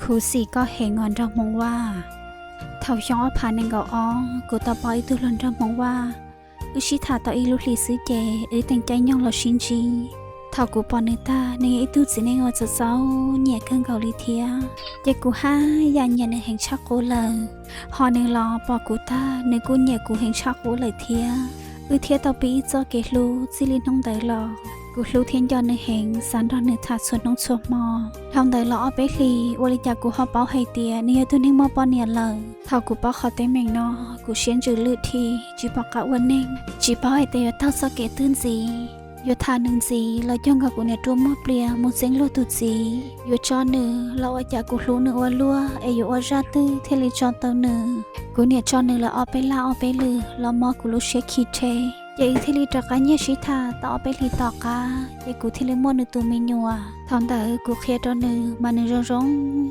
Kuv xim koj heev os nraug Hmoob Vaj. Thaum xyoo ob phav nees nkaum ob, kuv tau paub ib tug hluas nraug Hmoob Vaj. Wb sib tham tau ib lub hlis xwb ces wb teem caij nyoog los sib ntsib. Thaum kuv pom nws tag, nws yog ib tug txiv neej uas txaus txaus nyiam kawg nkaus li thiab, ces kuv haj yam nyiam nws heev tshaj qub lawm. Ho nws los pom kuv tag, nws kuj nyiam kuv heev tshaj qub lawm thiab. Wb thiaj tau pib ib txoj kev hlub txij li hnub ntawd los. Kuv hlub thiab nco nws heev, xav nrog nws tham txhua hnub txhua hmo. Dhau ntawd los ob peb hlis, ua li cas kuv ho paub hais tias nws yog tus neeg muaj poj niam lawm. Thaum kuv paub qhov teeb meem no, kuv siab ntsws lwj dhi, tsis pom qab ua neeg, tsis paub hais tias yuav taug txoj kev twg ntxiv. Yuav tham nws ntxiv los cuag nkaus kuv niam ruaj muaj plias mus txeeb luag tus txiv. Yuav tso nws los ua cas kuv hlub nws ua luaj, es yuav ua zaj twg thiaj li tso tau nws. Kuv niam tso nws lawm ob peb laj ob peb lwm los mob kuv lub siab khi rhe. Ces wb thiaj li rov qab nyiag sib tham tau ob peb hlis tom qab, ces kuv thiaj li muaj nws tus me nyuam. Thaum ntawd kuv qhia rau nws mas nws zoo zoo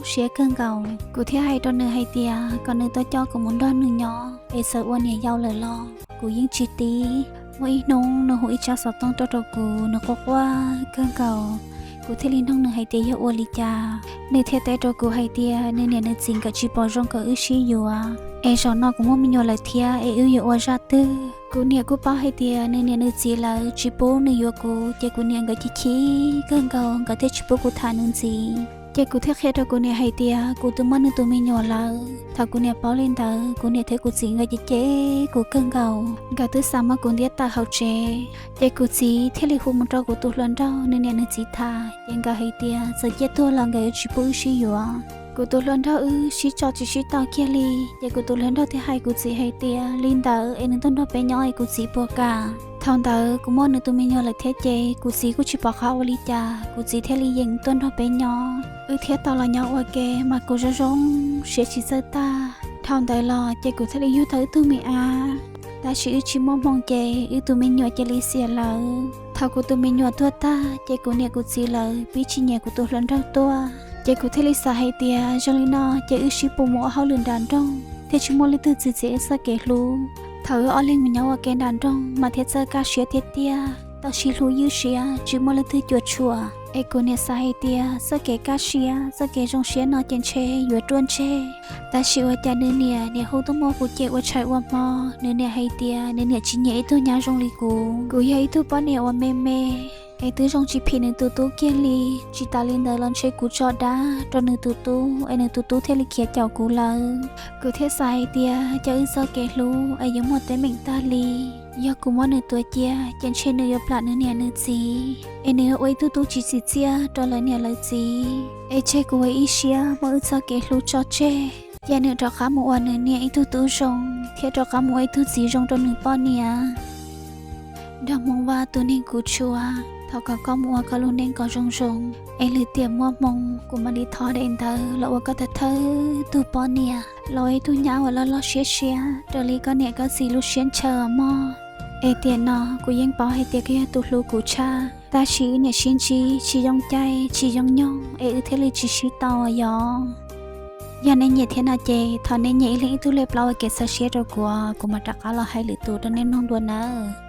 siab kawg nkaus. Kuv thiaj hais rau nws hais tias kom nws tuaj coj kuv mus nrog nws nyob, es txawm ua niam yau lawm los kuv yeej tsis tib. Muaj ib hnub nws hu ib tsab xov tooj tuaj rau kuv, nws quaj quaj kawg nkaus. Kuv thiaj li nug nws hais tias yog ua li cas. Nws thiaj teb rau kuv hais tias nws niam nws txiv nkawd tsis pom zoo kom wb sib yuav, es zaum no kuv muaj me nyuam lawm thiab es wb yuav ua zaj twg. Kuv niam kuj paub hais tias nws niam nws txiv lawv tsis pub nws yuav kuv, ces kuv niam nkawd chim chim kawg nkaus, nkawd thiaj tsis pub kuv tham nws ntxiv. Ces kuv thiaj qhia rau kuv niam hais tias kuv twb muaj nws tus me nyuam lawm. Thaum kuv niam paub li ntawd, kuv niam thiab kuv txiv nkawd cem cem kuv kawg nkaus, nkawd twb xav muab kuv ntiab tawm hauv tsev. Ces kuv txiv thiaj li hu mus rau kuv tus hluas nraug nws niam nws txiv tham, ces nkawd hais tias txawm ciaj tuag los nkawd yuav tsis pub wb sib yuav. Kuv tus hluas nraug wb sib tso tsis sib tau kiag li, ces kuv tus hluas nraug thiaj hais kuv txiv hais tias li ntawd es nws tuaj nrog peb nyob es kuv txiv puas kam. Thaum ntawd kuv muaj nws tus me nyuam lawm thiab ces kuv txiv kuj tsis pom qab ua li cas, kuv txiv thiaj li yeem tuaj nrog peb nyob. Wb thiaj tau los nyob ua ke mas kuv zoo zoo siab tsis txawj tag. Dhau ntawd los ces kuv thiaj li yug tau ib tug me ab, tab sis wb tsis muaj hmoo ces wb tus me nyuam cia li xiam lawm. Thaum kuv tus me nyuam tuag tag ces kuv niam kuv txiv lawv pib tsis nyiam kuv tus hluas nraug tuaj. Ces kuv thiaj li xav hais tias zoo li no ces wb sib pus mus ua hauj lwm nram nroog thiaj tsis muaj leej twg txwv txiav wb txoj kev hlub. Thaum wb ob leeg mus nyob ua ke nram nroog mas thiaj txawj kaj siab tiag tiag, tau sib hlub ywj siab tsis muaj leej twg cuam tshuam. Es kuv niam xav hais tias txoj kev kaj siab txoj kev zoo siab no ces ntshe yuav ruaj ntseg. Tab sis ua cas nws niam niam hu tuaj muab kuv cem ua tshais ua hmo. Nws niam hais tias nws niam tsis nyiam ib tug nyab zoo li kuv. Kuv yog ib tug poj niam uas me me, es twb zoo tsis phim nws tus tub kiag li. Tsis tas li ntawd los ntshe kuv tso dab rau nws tus tub es nws tus tub thiaj li khiav caum kuv lawm. Kuv thiaj xav hais tias cov wb txoj kev hlub es yuav muaj teeb meem tag li. Yog kuv muab nws tuav cia ces ntshe nws yuav plam nws niam nws txiv, es nws yuav ua ib tug tub tsis txim txiaj rau lawv niam lawv txiv. Es tseg kuv ua ib siab muab wb txoj kev hlub tso tseg, ces nws rov qab mus ua nws niam ib tug tub zoo, thiab rov qab mus ua ib tug txiv zoo rau nws poj niam. Nraug Hmoob Vaj tus neeg kuv tshua, thov kom koj mus ua koj lub neej kom zoo zoo. Es lwm tiam muaj hmoo kuv mam li thov daim ntawv los ua koj thawj thawj tug poj niam, los ua ib tug nyab uas loj loj siab siab raws li koj niam koj txiv lub siab ntshaw mog. Es tiam no kuv yeej paub hais tias koj yog tus hlub kuv tshaj, tab sis wb niam sib ntsib tsis yooj caij tsis yooj nyoog es wb thiaj li tsis sib tau yom. Yog nej nyiam thiab no ces thov nej nyem ib leeg ib tug like plaub ua kev txhawb siab rau kuv, kuv mam rov qab los hais lwm tus rau nej mloog dua nawb.